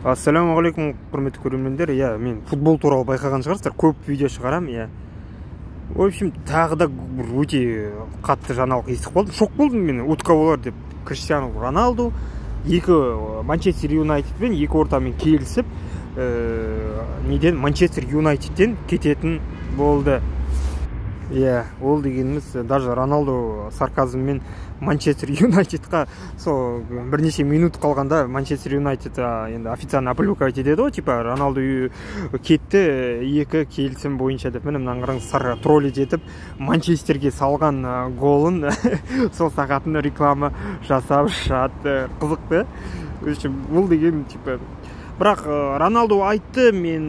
Ассалаумағалейкум, құрметті көрермендер! Иә, мен футбол туралы, байқаған шығарсыздар, көп видео шығарамын, иә. В общем, тағы да бір өте қатты жаңалық естіп қалдым, шок болдым мен. Утка болар деп. Криштиану Роналду екі Манчестер Юнайтедпен екі ортамен келісіп, неден, Манчестер Юнайтедтен кететін болды. Иә, ол дегеніміз, даже Роналду сарказммен Манчестер Юнайтедқа сол бірнеше минут қалғанда, Манчестер Юнайтед енді официально опубликовать етеді ғой, типа Роналду кетті екі келісім бойынша деп. Міне, мынаны қараңыз, троллить етіп, Манчестерге салған голын, сол сағатын реклама жасап жатыр. Қызық та. В общем, бұл деген типа, бірақ Роналду айтты: «Мен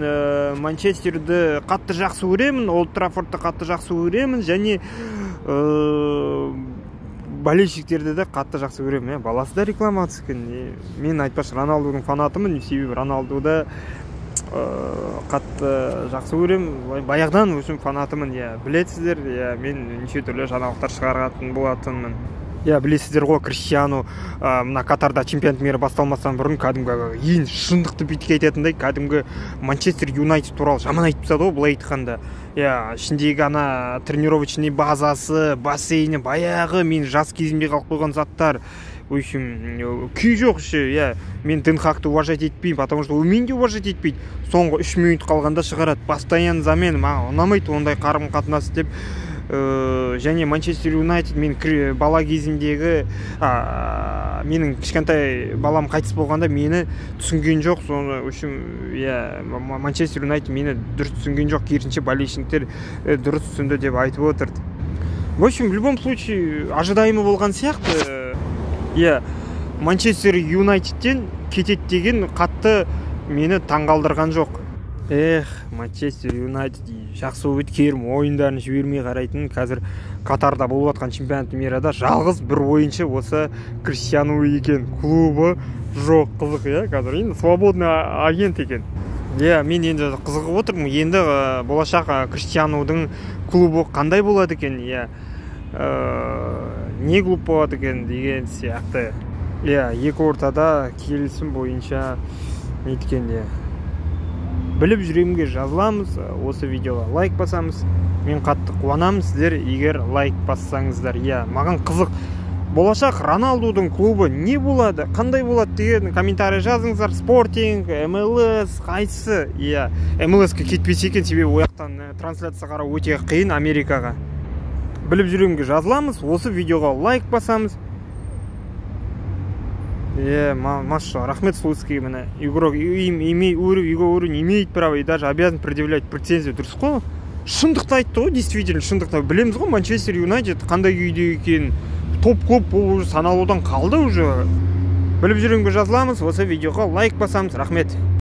Манчестерді қатты жақсы көремін, Олд Траффордты қатты жақсы көремін және болельщиктерді де қатты жақсы көремін». Иә, баласы да реклама түскен. Мен, айтпақшы, Роналдудың фанатымын, себебі Роналдуды қатты жақсы көремін, баяғыдан өзім фанатымын. Иә, білесіздер, иә, мен неше түрлі жаңалықтар шығаратын болатынмын. Иә, білесіздер ғой, Криштиану мына Катарда чемпионат мира басталмастан бұрын кәдімгі ең шындықты бүйтіп айтатындай, кәдімгі Манчестер Юнайтед туралы жаман айтып тастады ғой, былай айтқанда. Иә, ішіндегі ана тренировочный базасы, бассейні баяғы мен жас кезімде қалып қойған заттар, в общем, күй жоқ ше. Иә, мен Тен Хагты уважать етпеймін, потому что ол мені де уважать етпейді, соңғы 3 минут қалғанда шығарады, постоянно замена, маған ұнамайды ондай қарым қатынас деп. Және Манчестер Юнайтед мен бала кезімдегі, менің кішкентай балам қайтыс болғанда, мені түсінген жоқ. Соны, в общем, иә, Манчестер Юнайтед мені дұрыс түсінген жоқ, керісінше болельщиктер дұрыс түсінді деп айтып отырды. В общем, в любом случае ожидаемо болған сияқты. Иә, Манчестер Юнайтедтен кетеді деген қатты мені таңғалдырған жоқ. Эх, Манчестер Юнайтед жақсы болып еді, керім ойындарын жібермей қарайтын. Қазір Катарда болып жатқан чемпионат мирада жалғыз бір ойыншы осы Криштиану екен, клубы жоқ. Қызық, иә, қазір енді свободный агент екен. Иә, мен енді қызығып отырмын, енді болашақ Криштианудың клубы қандай болады екен, иә, не клуб болады екен деген сияқты. Иә, екі ортада келісім бойынша неткен. Иә, біліп жүремінге жазыламыз, осы видеоға лайк басамыз. Мен қатты қуанамын сіздер егер лайк бассаңыздар. Иә, маған қызық, болашақ Роналдудың клубы не болады, қандай болады деген комментарий жазыңыздар. Спортинг, МЛС, қайсысы? Иә, МЛС-ке кетпесе екен, себебі ол жақтан трансляция қарау өте қиын Америкаға. Біліп жүремінге жазыламыз, осы видеоға лайк басамыз. Иә, машалла, рахмет Слуцкий. Міне, игрок его уровень имеет право и даже обязан предъявлять претензию. Дұрыс қой, шындықты айтты ғой, действительно шындықты. Білеміз ғой Манчестер Юнайтед қандай күйде екенін, топ клуб болып уже саналудан қалды уже. Біліп жүремінге жазыламыз, осы видеоға лайк басамыз, рахмет.